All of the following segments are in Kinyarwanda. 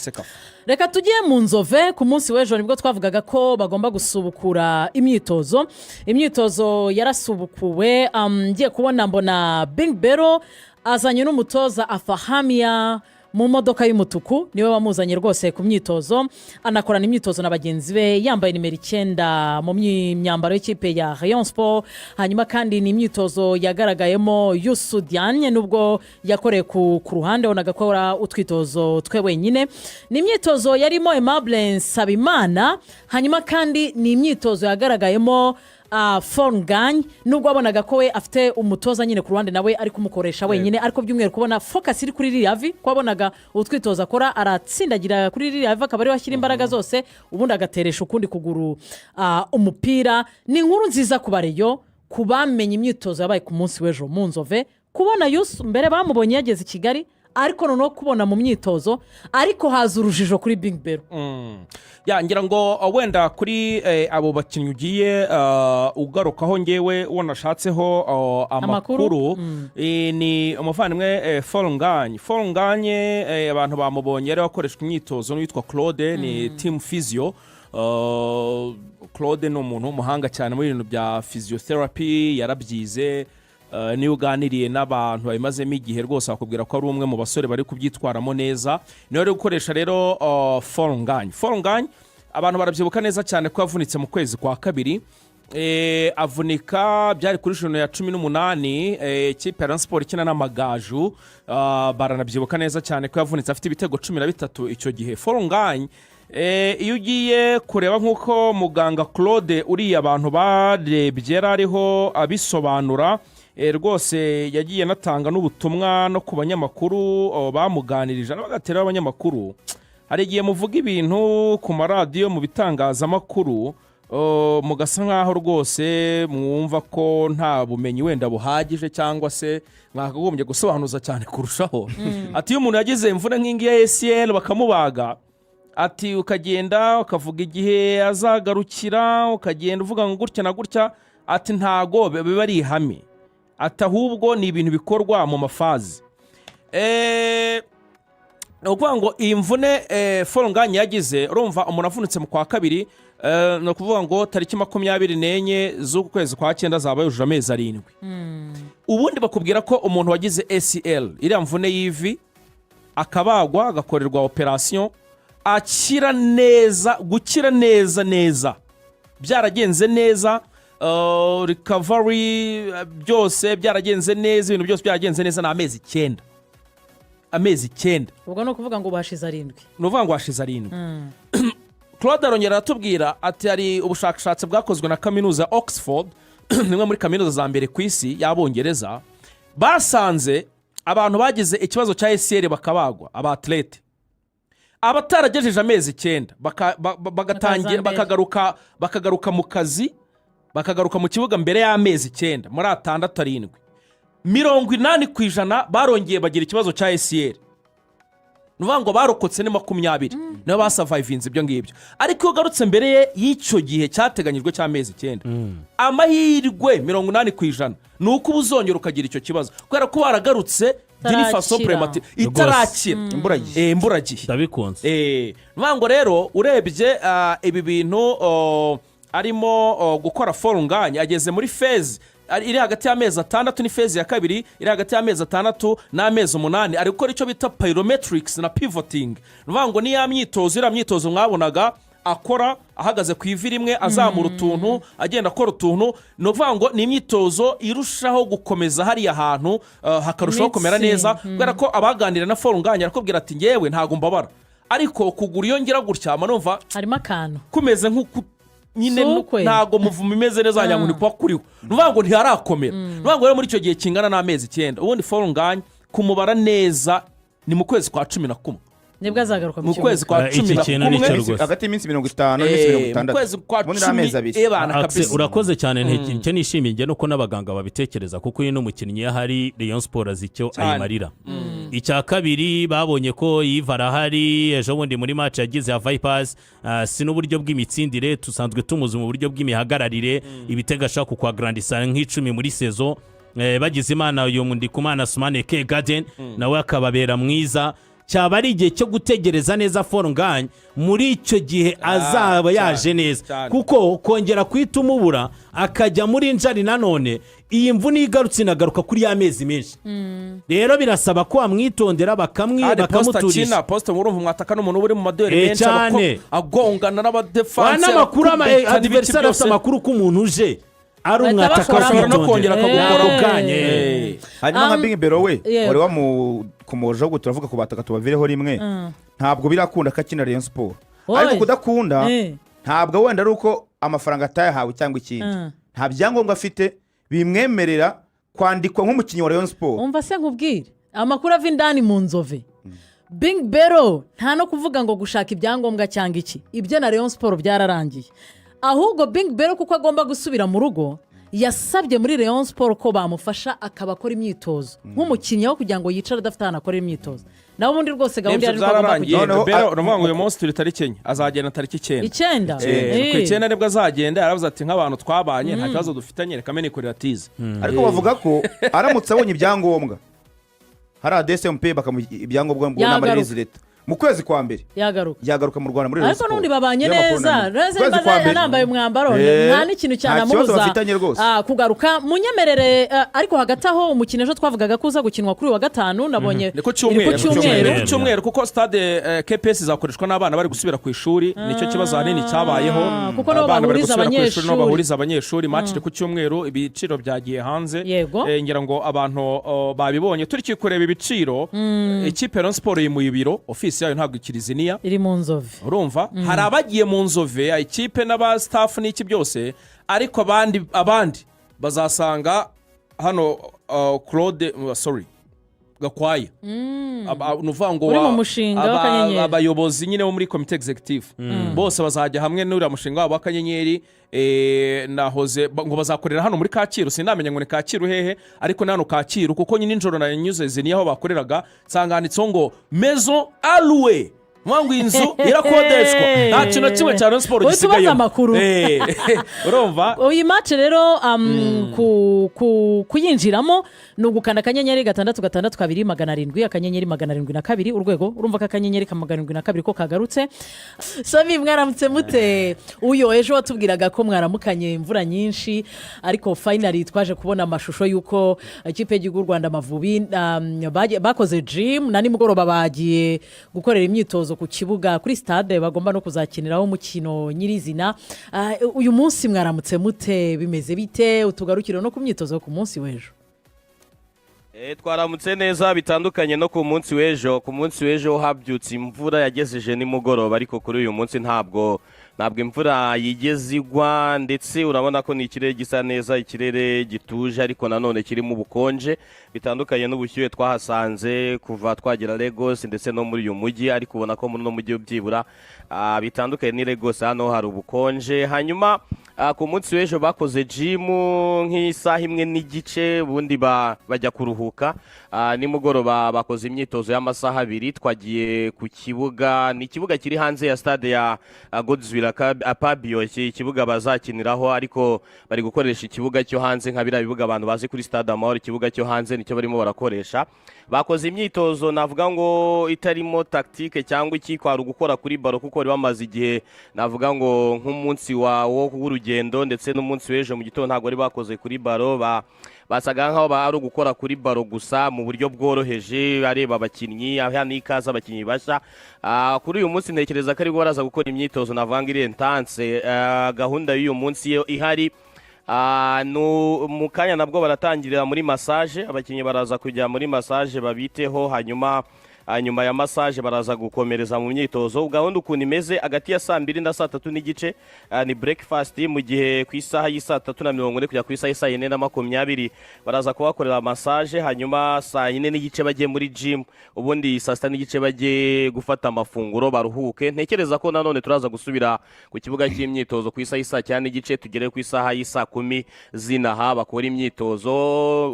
CECAFA. Reka tujye mu Nzove. Ku munsi w'ejo nibwo twavugaga ko bagomba gusubukura imyitozo. Imyitozo yarasubukuwe. Ngiye kubona mbona Bing Bero azanye n'umutoza Afahamiya mu modoka y'umutuku. Niwe wamuzanye rwose ku myitozo, anakorana imyitozo na bagenzi be, yambaye nimero 9 mu myambaro y'ikipe ya Rayon Sport. Hanyuma kandi ni imyitozo yagaragayemo Youssou Diagne, nubwo yakoreye ku ruhande, wabonaga akora utwitozo twe wenyine. Ni imyitozo yarimo Aimable Nsabimana. Hanyuma kandi ni imyitozo yagaragayemo Fall Ngagne, nubwo wabonaga ko we afite umutoza nyine ku ruhande, nawe ari kumukoresha wenyine, ariko by'umwihariko kubona focus iri kuri ririya vi, ko wabonaga utwitozo akora aratsindagira kuri ririya vi, akaba ariho ashyira imbaraga zose, ubundi agateresha ukundi kuguru umupira. Ni inkuru nziza ku ba Rayon, ku bamenye imyitozo yabaye ku munsi w'ejo mu Nzove, kubona Youssou. Mbere bamubonye yageze i Kigali, ariko noneho kubona mu myitozo, ariko haza urujijo kuri Bing Bero. Ya, ngira ngo wenda kuri abo bakinnyi ugiye ugarukaho, ngewe wanashatseho Amakuru? amakuru ni umuvandimwe Fall Ngagne. Fall Ngagne, abantu bamubonye yari akoreshwa imyitozo n'uwitwa Claude, ni team physio. Claude ni umuntu w'umuhanga cyane muri ibintu bya physiotherapy, yarabyize. Niyo uganiriye n'abantu babimazemo igihe rwose bakubwira ko ari umwe mu basore bari kubyitwaramo neza. Niwe ari gukoresha rero Fall Ngagne. Fall Ngagne abantu barabyibuka neza cyane ko yavunitse mu kwezi kwa kabiri. Avunika byari kuri journée ya 18, ikipe ya Rayon Sport ikina n'Amagaju. Baranabyibuka neza cyane ko yavunitse afite ibitego 13 icyo gihe. Fall Ngagne, iyo ugiye kureba nk'uko muganga Claude uriya abantu barebye yari ariho abisobanura, rwose yagiye anatanga n'ubutumwa no ku banyamakuru bamuganirije, bagatera abanyamakuru. Hari igihe muvuga ibintu ku maradiyo, mu bitangazamakuru, mugasa nk'aho rwose mwumva ko nta bumenyi wenda buhagije cyangwa se mwakagombye gusobanuza cyane kurushaho. Ati iyo umuntu yagize imvune nk'ingiyi ya ACL bakamubaga, ati ukagenda ukavuga igihe azagarukira, ukagenda uvuga ngo gutya na gutya, ati ntago biba ari ihame, ati ahubwo ni ibintu bikorwa mu ma phase. Ni ukuvuga ngo iyi mvune Fall Ngagne yagize, urumva umuntu avunitse mu kwa kabiri, ni ukuvuga ngo tariki 24 z'uku kwezi kwa cyenda zaba yujuje amezi 7. Ubundi bakubwira ko umuntu wagize ACL, iriya mvune y'ivi, akabagwa, agakorerwa operation, akira neza, gukira neza neza, byaragenze neza, recovery byose byaragenze neza, ibintu byose byaragenze neza, ni amezi 9, amezi 9. Ubwo ni ukuvuga ngo bashize 7. Ni ukuvuga ngo hashize 7. Claude arongera aratubwira ati hari ubushakashatsi bwakozwe na kaminuza ya Oxford, imwe muri kaminuza za mbere ku isi y'Abongereza. Basanze abantu bagize ikibazo cya ACL bakabagwa, aba athlete, abataragejeje amezi 9 bagatangira Bakaza mbere. Bakagaruka mu kazi, bakagaruka mu kibuga mbere y'amezi 9, muri 6, 7, 80% barongeye bagira ikibazo cya ACL. Ni ukuvuga ngo barokotse ni 20, nibo basurvivinze ibyo ngibyo. Ariko iyo ugarutse mbere ye y'icyo gihe cyateganyijwe cy'amezi 9, amahirwe 80% ni uko uba uzongera ukagira icyo kibazo, kubera ko waragarutse d'une façon Itarakira. prématurée, itarakira. Imburagihe. Imburagihe. Ndabikunze. Ni ukuvuga ngo rero urebye ibi bintu arimo gukora Fall Ngagne, ageze muri phase iri hagati y'amezi 6, ni phase ya kabiri iri hagati y'amezi 6 n'amezi 8. Ari gukora icyo bita plyometrics na pivoting. Ni ukuvuga ngo ni ya myitozo, iriya myitozo mwabonaga akora ahagaze ku ivi rimwe, azamura utuntu, agenda akora utuntu. Ni ukuvuga ngo ni imyitozo irushaho gukomeza hariya hantu, hakarushaho Imitsi. kumera neza, kubera ko abaganira na Fall Ngagne arakubwira ati ngewe ntabwo mbabara, ariko kugura iyo ngira gutya mba numva harimo akantu kumeze nk'uku nyine. Si ukwe. Ntabwo muvumo imeze neza, wagira ngo ni kuba kuriho. Ni ukuvuga ngo ntiharakomera. Ni ukuvuga ngo rero muri icyo gihe kingana n'amezi 9, ubundi Fall Ngagne kumubara neza ni mu kwezi kwa 11. Nibwo azagaruka mu Mu kwezi kwa Iki cumi na kintu ni kumwe. cyo rwose. Hagati y'iminsi 50 n'iminsi mirongo Mu itandatu kwezi kwa ubundi ni cumi amezi 2. ebana Akse, kabisa. Urakoze cyane. Icyo nishimiye njye nuko n'abaganga babitekereza, kuko uyu ni umukinnyi iyo ahari Rayon Sport azi icyo ayimarira. Icya kabiri, babonye ko Yves arahari. Ejo bundi muri match yagize ya Vipers, si n'uburyo bw'imitsindire tusanzwe tumuzi, mu buryo bw'imihagararire, ibitego ashaka kukwagarandisa nk'icumi muri saison. Bagize Imana uyu Ndikumana Sumane ke Garden nawe akababera mwiza. Cyaba ari igihe cyo gutegereza neza Fall Ngagne muri icyo gihe azaba yaje neza, kuko kongera guhita umubura akajya muri injury nanone, iyi mvune iyo igarutse inagaruka kuri ya mezi menshi. Rero birasaba ko wamwitondera, Kandi poste bakamuturisha. Akina poste, murumva umwataka n'umuntu uba uri mu maduel menshi, Cyane. agongana Wa n'abadefanse, n'amakuru arakubita n'ibiki adversaire afite byose. amakuru ko umuntu uje ari Bahita umwataka bakoramo. Ashobora no kongera kwitondera. akagukora. Ako kanya. Hanyuma nka Bingi Bero we, Yego. wari wamukomojeho ubwo turavuga ku bataka tubavireho rimwe, ntabwo birakunda ko akina Rayon Sport. Oy. Ariko kudakunda ntabwo wenda ari uko amafaranga atayahawe cyangwa ikindi, nta byangombwa afite bimwemerera kwandikwa nk'umukinnyi wa Rayon Sport. Umva se nkubwire amakuru ava indani mu Nzove: Bingi Bero nta no kuvuga ngo gushaka ibyangombwa cyangwa iki, ibyo na Rayon Sport byararangiye. Ahubwo Bingi Bero, kuko agomba gusubira mu rugo, yasabye muri Rayon Sport ko bamufasha akaba akora imyitozo nk'umukinnyi, aho kugira ngo yicare adafite ahantu akorera imyitozo. Nawe ubundi rwose gahunda N'ibyo yari ko agomba byararangiye. kugenda. Noneho, Bero, uravuga ngo uyu munsi turi tariki 4, azagenda tariki 9. 9. Ku 9 nibwo azagenda. Yaravuze ati: "Nk'abantu twabanye, nta kibazo dufitanye, reka menikorera tize." Ariko bavuga ko aramutse abonye ibyangombwa hari ADSMP, bakamuha ibyangombwa ngo Yagaruka. n'amarelease letter mu kwezi kwa mbere, Yagaruka. yagaruka mu Rwanda muri Rayon Ariko Sport. n'ubundi babanye Niyo makuru neza. namenye. Reza Kwezi kwa mbere. anambaye umwambaro, nta n'ikintu Nta kibazo cyanamubuza bafitanye rwose. Kugaruka. Munyemerere, ariko hagati aho umukino ejo twavugaga ko uza gukinwa kuri uyu wa gatanu, nabonye Ni ku cyumweru. Ni ku cyumweru. Ni ku cyumweru, kuko stade KPS izakoreshwa n'abana bari gusubira ku ishuri. Nicyo kibazo ahanini cyabayeho. Kuko nibo Abana bari bahuriza gusubira ku ishuri, nibo abanyeshuri. bahuriza abanyeshuri. Match iri ku cyumweru, ibiciro byagiye hanze. Ngira ngo abantu, oh, babibonye. Turi kureba ibiciro, ikipe ya Rayon Sport yimuye ibiro, ofisi yayo ntabwo ikiri Ziniya. Iri mu Nzove. Urumva hari abagiye mu Nzove, ikipe n'aba staff n'iki byose, ariko abandi bazasanga hano Claude, sorry, Gakwaya. Ni ukuvuga ngo Uri mu mushinga w'akanyenyeri. Abayobozi nyine bo muri komite executive bose bazajya hamwe n'uriya mushinga wabo w'akanyenyeri. Nahoze ngo bazakorera hano muri Kacyiru, sinamenya ngo ni Kacyiru hehe, ariko ni hano Kacyiru, kuko nyine nijoro nanyuze Ziniya aho bakoreraga, nsanga handitseho ngo "maison à louer", ngo inzu irakodeshwa, nta kintu na kimwe cya Rayon Sport Uhita ubaza gisigayemo. amakuru. Urumva. Iyi match rero, kuyinjiramo ni ugukanda *662 700 *702#. Urumva ko akanyenyeri ka 702 ko kagarutse. Sami, mwaramutse mute? Uyu ejo watubwiraga ko mwaramukanye imvura nyinshi, ariko finally twaje kubona amashusho y'uko ikipe y'igihugu y'u Rwanda Amavubi bakoze gym, na nimugoroba bagiye gukorera imyitozo ku kibuga kuri stade bagomba no kuzakiniraho umukino nyirizina. Uyu munsi mwaramutse mute? Bimeze bite? Utugarukire no ku myitozo yo ku munsi w'ejo. Twaramutse neza, bitandukanye no ku munsi w'ejo. Ku munsi w'ejo habyutse imvura yagejeje nimugoroba, ariko kuri uyu munsi ntabwo imvura yigeze igwa, ndetse urabona ko ni ikirere gisa neza, ikirere gituje ariko nanone kirimo ubukonje, bitandukanye n'ubushyuhe twahasanze kuva twagera Lagos ndetse no muri uyu mujyi. Ariko ubona ko muri uno mujyi byibura, bitandukanye ni Lagos, hano hari ubukonje. Hanyuma ku munsi w'ejo bakoze gym nk'isaha 1:30, ubundi bajya kuruhuka. Nimugoroba bakoze imyitozo y'amasaha 2. Twagiye ku kibuga, ni ikibuga kiri hanze ya stade ya Godswill Akpabio, iki kibuga bazakiniraho, ariko bari gukoresha ikibuga cyo hanze nka biriya bibuga abantu bazi kuri Stade Amahoro. Ikibuga cyo hanze nicyo barimo barakoresha. Bakoze imyitozo navuga ngo itarimo tactique cyangwa iki, kwari ugukora kuri ballon, kuko bari bamaze igihe, navuga ngo nk'umunsi wawo w'urugendo ndetse n'umunsi w'ejo mu gitondo ntabwo bari bakoze kuri ballon. Basaga nkaho ari ugukora kuri ballon gusa mu buryo bworoheje, areba abakinnyi, aha n'ikaze abakinnyi bashya. Kuri uyu munsi ntekereza ko aribwo baraza gukora imyitozo navuga ngo iri intense. Gahunda y'uyu munsi yo ihari, mu kanya nabwo baratangirira muri massage, abakinnyi baraza kujya muri massage babiteho, hanyuma nyuma ya massage baraza gukomereza mu myitozo. Gahunda ukuntu imeze, hagati ya saa 2 na saa 3:30 ni breakfast, mu gihe ku isaha y'i 3:40 kujya ku isaha y'i 4:20 baraza kubakorera massage, hanyuma saa 4:30 bajye muri gym, ubundi saa 6:30 bajye gufata amafunguro baruhuke. Ntekereza ko nanone turaza gusubira ku kibuga cy'imyitozo ku isaha y'i 9:30, tugere ku isaha y'i saa 10 zinaha bakora imyitozo.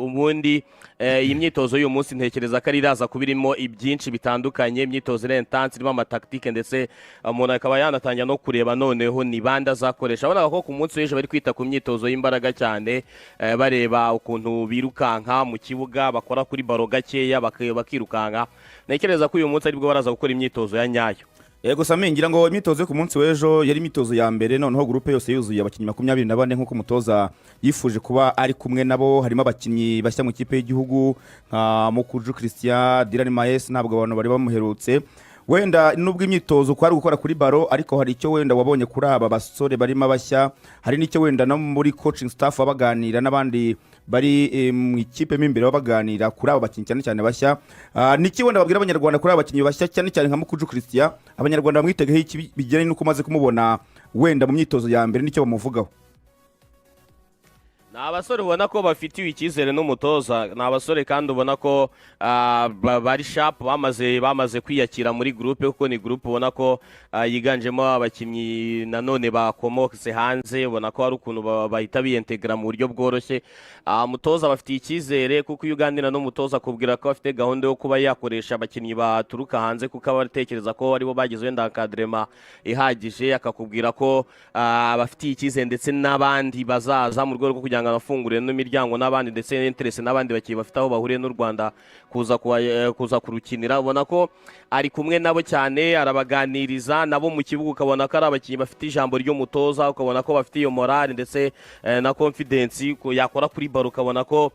Ubundi iyi myitozo y'uyu munsi ntekereza ko ari iraza kuba irimo ibyinshi. byinshi bitandukanye, imyitozo iri intense irimo ama tactique, ndetse umuntu akaba yanatangira no kureba noneho ni bande azakoresha. Wabonaga ko ku munsi w'ejo bari kwita ku myitozo y'imbaraga cyane, bareba ukuntu birukanka mu kibuga, bakora kuri ballon gakeya, bakirukanka. Ntekereza ko uyu munsi aribwo baraza gukora imyitozo ya nyayo. Yego Sami, ngira ngo imyitozo yo ku munsi w'ejo yari imyitozo ya mbere noneho groupe yose yuzuye, abakinnyi 24 nk'uko umutoza yifuje kuba ari kumwe nabo. Harimo abakinnyi bashya mu ikipe y'igihugu nka Mukuju Christian, Dylan Maes, ntabwo abantu bari bamuherutse. Wenda nubwo imyitozo kwari gukora kuri ballon, ariko hari icyo wenda wabonye kuri aba basore barimo abashya, hari n'icyo wenda no muri coaching staff baba baganira n'abandi bari mu ikipe mo imbere, baba baganira kuri aba bakinnyi cyane cyane bashya. Niki wenda babwira Abanyarwanda kuri aba bakinnyi bashya, cyane cyane nka Mukuju Christian? Abanyarwanda bamwitegeho iki bijyanye n'uko umaze kumubona wenda mu myitozo ya mbere, n'icyo bamuvugaho? Ni abasore ubona ko bafitiwe icyizere n'umutoza. Ni abasore kandi ubona ko bari sharp, bamaze kwiyakira muri groupe, kuko ni groupe ubona ko yiganjemo abakinnyi nanone bakomotse hanze. Ubona ko hari ukuntu bahita biyentegara mu buryo bworoshye. Umutoza bafitiye icyizere, kuko iyo uganira n'umutoza akubwira ko afite gahunda yo kuba yakoresha abakinnyi baturuka hanze, kuko aba atekereza ko aribo bagize wenda encadrement ihagije. Akakubwira ko bafitiye icyizere ndetse n'abandi bazaza, mu rwego rwo kugira ngo anafungure n'imiryango n'abandi, ndetse n'intéresse n'abandi bakinnyi bafite aho bahuriye n'u Rwanda kuza kurukinira. Ubona ko ari kumwe nabo cyane, arabaganiriza nabo mu kibuga, ukabona ko ari abakinnyi bafite ijambo ry'umutoza, ukabona ko bafite iyo morale ndetse na confidence ko yakora kuri ballon, ukabona ko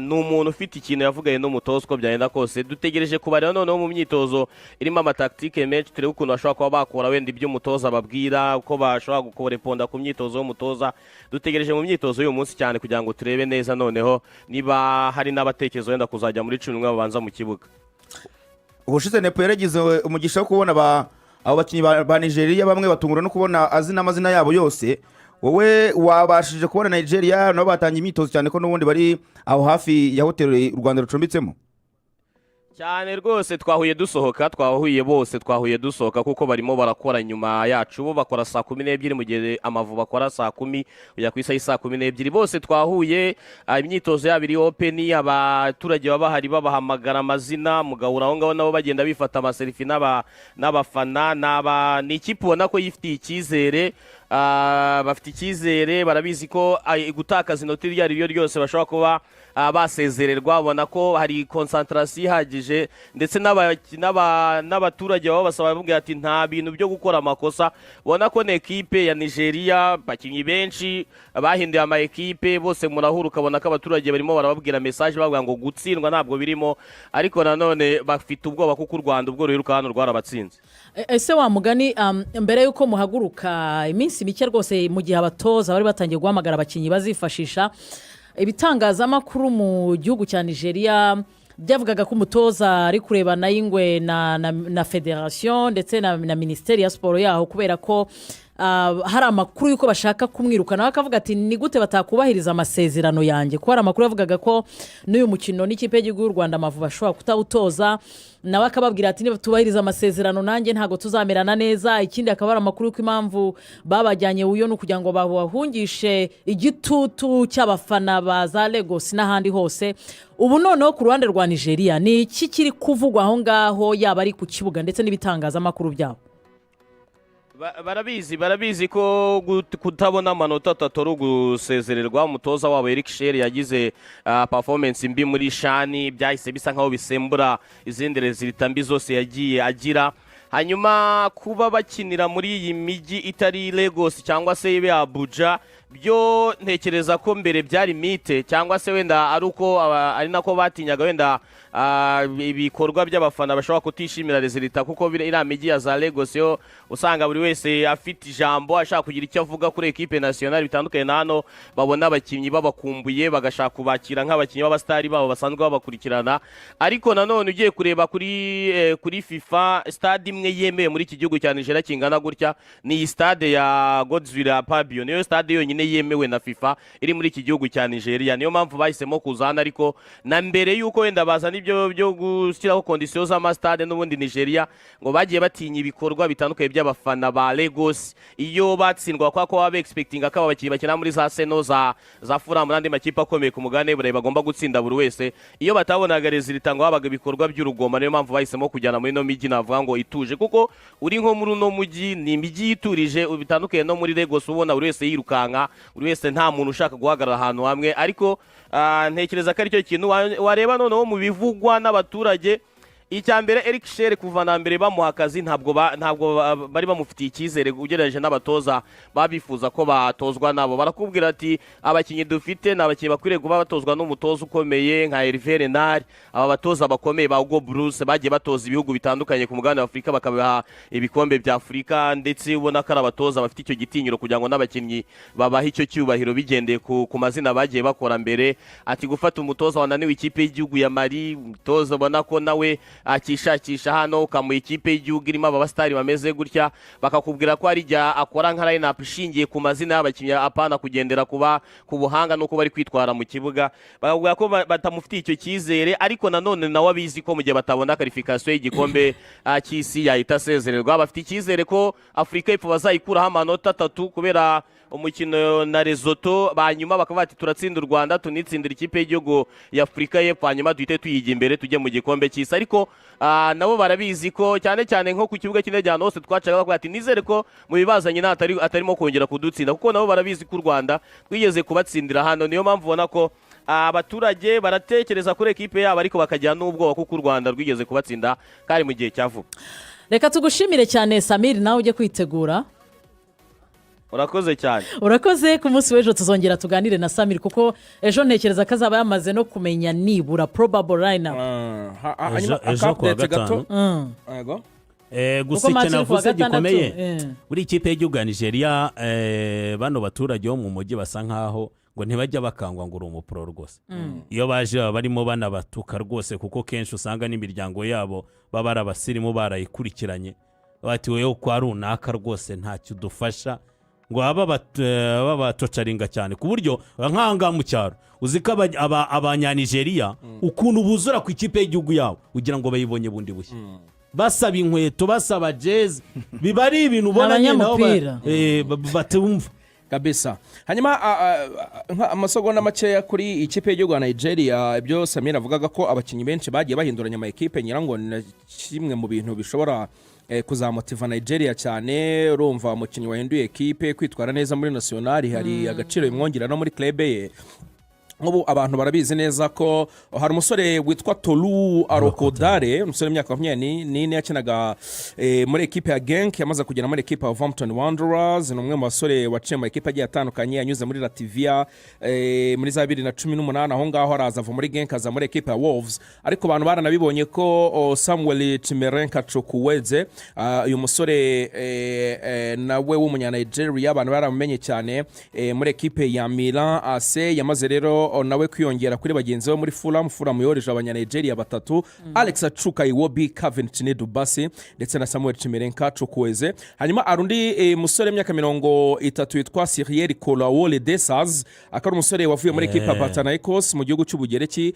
ni umuntu ufite ikintu yavuganye n'umutoza. Uko byagenda kose, dutegereje kubareba noneho mu myitozo irimo ama tactique menshi, turebe ukuntu bashobora kuba bakora wenda ibyo umutoza ababwira, uko bashobora gukoreponda ku myitozo y'umutoza. Dutegereje mu myitozo y'uyu munsi cyane kugira ngo turebe neza noneho niba hari n'abatekerezo wenda kuzajya muri 11 babanza mu kibuga. Ubushize Nepo yaragize umugisha wo kubona abo bakinnyi ba Nigeria, bamwe batungura no kubona azi n'amazina yabo yose. Wowe wabashije kubona Nigeria nabo batangiye imyitozo, cyane ko n'ubundi bari aho hafi ya hoteli u Rwanda rucumbitsemo? Cyane rwose, twahuye dusohoka, twahuye bose, twahuye dusohoka, kuko barimo barakora nyuma yacu. Bo bakora saa 12, mu gihe Amavubi bakora saa 10 kujya ku isaha y'i 12. Bose twahuye, imyitozo yabo iri open, abaturage baba bahari babahamagara amazina, mugahura aho ngaho nabo bagenda bifata ama selfie n'abafana. Ni ikipe ubona ko yifitiye icyizere. Bafite icyizere, barabizi ko gutakaza inota iryo ari ryo ryose bashobora kuba basezererwa. Ubona ko hari concentration ihagije, ndetse n'abaturage baba basaba, bavuga ati nta bintu byo gukora amakosa. Ubona ko ni ekipe ya Nigeria, abakinnyi benshi bahinduye ama ekipe, bose murahura, ukabona ko abaturage barimo barababwira message, bavuga ngo gutsindwa ntabwo birimo, ariko nanone bafite ubwoba kuko u Rwanda ubwo ruheruka hano rwarabatsinze. Ese wa mugani, mbere y'uko muhaguruka, iminsi mike rwose, mu gihe abatoza bari batangiye guhamagara abakinnyi bazifashisha, ibitangazamakuru mu gihugu cya Nigeria byavugaga ko umutoza ari kurebana y'ingwe na federasiyo ndetse na minisiteri ya siporo yaho, kubera ko hari amakuru y'uko bashaka kumwirukana. Akavuga ati ni gute batakubahiriza amasezerano yanjye? Kuko hari amakuru yavugaga ko n'uyu mukino n'ikipe y'igihugu y'u Rwanda Amavubi ashobora kutawutoza. Nawe akababwira ati niba tubahiriza amasezerano nanjye ntabwo tuzamerana neza. Ikindi, akaba ari amakuru y'uko impamvu babajyanye uyo ni ukugira ngo babahungishe igitutu cy'abafana ba za Lagos n'ahandi hose. Ubu noneho ku ruhande rwa Nigeria ni iki kiri kuvugwa aho ngaho, yaba ari ku kibuga ndetse n'ibitangazamakuru byabo? Barabizi ko kutabona amanota atatu ari ugusezererwa. Umutoza wabo Eric Chelle yagize performance mbi muri CHAN, byahise bisa nkaho bisembura izindi résultats mbi zose yagiye agira. Hanyuma kuba bakinira muri iyi mijyi itari Lagos cyangwa se ibe Abuja, byo ntekereza ko mbere byari mythe, cyangwa se wenda ari uko ari nako batinyaga wenda ibikorwa by'abafana bashobora kutishimira résultat, kuko iriya mijyi ya za Lagos yo usanga buri wese afite ijambo, ashaka kugira icyo avuga kuri équipe nationale, bitandukanye na hano babona abakinnyi babakumbuye, bagashaka kubakira nk'abakinnyi b'abasitari babo basanzwe babakurikirana. Ariko nanone ugiye kureba kuri FIFA, stade imwe yemewe muri iki gihugu cya Nigeria kingana gutya ni iyi stade ya Godswill Akpabio, niyo stade yonyine. yonyine yemewe na FIFA iri muri iki gihugu cya Nigeria. Niyo mpamvu bahisemo kuza hano. Ariko na mbere y'uko wenda bazana ibyo byo gushyiraho conditions z'amasitade, n'ubundi Nigeria ngo bagiye batinya ibikorwa bitandukanye by'abafana ba Lagos iyo batsindwa, kubera ko baba bexpectinga ko aba bakinnyi bakina muri za Arsenal, za Fulham n'andi makipe akomeye ku mugabane w'Uburayi bagomba gutsinda buri wese. Iyo batabonaga résultat, ngo habaga ibikorwa by'urugomo. Niyo mpamvu bahisemo kujyana muri ino mijyi, navuga ngo ituje, kuko uri nko muri uno mujyi, ni imijyi yiturije bitandukanye no muri Lagos, ubona buri wese yirukanka, buri wese, nta muntu ushaka guhagarara ahantu hamwe. Ariko ntekereza ko aricyo kintu wareba. Noneho mu bivugwa n'abaturage, icya mbere, Eric Chelle kuva na mbere bamuha akazi ntabwo bari bamufitiye icyizere ugereranyije n'abatoza baba bifuza ko batozwa nabo. Barakubwira ati: "Abakinnyi dufite ni abakinnyi bakwiriye kuba batozwa n'umutoza ukomeye nka Hervé Renard." Aba batoza bakomeye ba Hugo Broos bagiye batoza ibihugu bitandukanye ku mugabane wa Afurika, bakabaha ibikombe bya Afurika, ndetse ubona ko ari abatoza bafite icyo gitinyiro kugira ngo n'abakinnyi babahe icyo cyubahiro bigendeye ku mazina bagiye bakora mbere. Ati: "Gufata umutoza wananiwe ikipe y'igihugu ya Mali, umutoza ubona ko nawe akishakisha hano, ukamuha ikipe y'igihugu irimo aba basitari bameze gutya." Bakakubwira ko hari igihe akora nka line-up ishingiye ku mazina y'abakinnyi, apana kugendera kuba ku buhanga n'uko bari kwitwara mu kibuga. Bakakubwira ko batamufitiye icyo cyizere, ariko nanone nawe abizi ko mu gihe batabona qualification y'igikombe cy'isi yahita asezererwa. Bafite icyizere ko Afurika y'Epfo bazayikuraho amanota 3 kubera umukino na Lesotho, hanyuma bakavuga bati: "Turatsinda u Rwanda, tunitsindira ikipe y'igihugu ya Afurika y'Epfo, hanyuma duhite tuyiga imbere tujye mu gikombe cy'isi." Ariko nabo barabizi ko cyane cyane nko ku kibuga cy'indege, ahantu hose twacaga, bavuga ati: "Nizere ko mu bibazanye nta atarimo kongera kudutsinda," kuko nabo barabizi ko u Rwanda twigeze kubatsindira hano. Niyo mpamvu ubona ko abaturage baratekereza kuri ekipe yabo, ariko bakagira n'ubwoba kuko u Rwanda rwigeze kubatsinda kandi mu gihe cya vuba. Reka tugushimire cyane, Samiri, nawe ujye kwitegura. Urakoze cyane. Urakoze. Ku munsi w'ejo tuzongera tuganire na Samiri, kuko ejo ntekereza ko azaba yamaze no kumenya nibura probable line-up. Hanyuma Ejo kuwa aka update gato. gatanu. Yego. Gusa Kuko match icyo iri kuwa navuze gatandatu, gikomeye buri ikipe y'igihugu ya Nigeria, bano baturage bo mu mujyi basa nkaho ngo ntibajya bakangwa ngo uri umupro rwose. Iyo baje baba barimo banabatuka rwose, kuko kenshi usanga n'imiryango yabo baba ari abasirimu barayikurikiranye, bati: "Wowe kwa runaka rwose ntacyo udufasha." Ngo baba babatocaringa cyane, ku buryo nk'aha ngaha mu cyaro uzi ko abanyanigeriya ukuntu buzura ku ikipe y'igihugu yabo, ugira ngo bayibonye bundi bushya, basaba inkweto, basaba jezi, biba ari ibintu ubona nyine nabo Abanyamupira. batumva. Kabisa. Hanyuma amasegonda makeya kuri ikipe y'igihugu ya Nigeria, ibyo Samira avugaga ko abakinnyi benshi bagiye bahinduranya ama ekipe, ngira ngo ni na kimwe mu bintu bishobora kuzamotiva Nigeria cyane. Urumva umukinnyi wahinduye ekipe, kwitwara neza muri nationale hari agaciro bimwongera no muri club ye. Nk'ubu abantu barabizi neza ko hari umusore witwa Tolu Arokodare, umusore w'imyaka 24 yakinaga muri ekipe ya Genk, yamaze kugera muri ekipe ya Wolverhampton Wanderers. Ni umwe mu basore waciye mu ekipe agiye atandukanye, yanyuze muri Latvia muri za 2018 aho ngaho, araza ava muri Genk aza muri ekipe ya Wolves. Ariko abantu baranabibonye ko Samuel Chimerenka Chukwueze, uyu musore nawe w'umunyanigeria, abantu baramumenye cyane muri ekipe ya Milan AC, yamaze rero nawe kwiyongera kuri bagenzi be muri Fulham. Fulham yohereje abanyanigeria batatu: Alex Achuka Iwobi, Kevin Chinedu Bassey ndetse na Samuel Chimerenka Chukwueze. Hanyuma hari undi musore w'imyaka 30 witwa Cyriel Kolawole Desas, akaba ari umusore wavuye muri ekipe ya Panathinaikos mu gihugu cy'Ubugereki.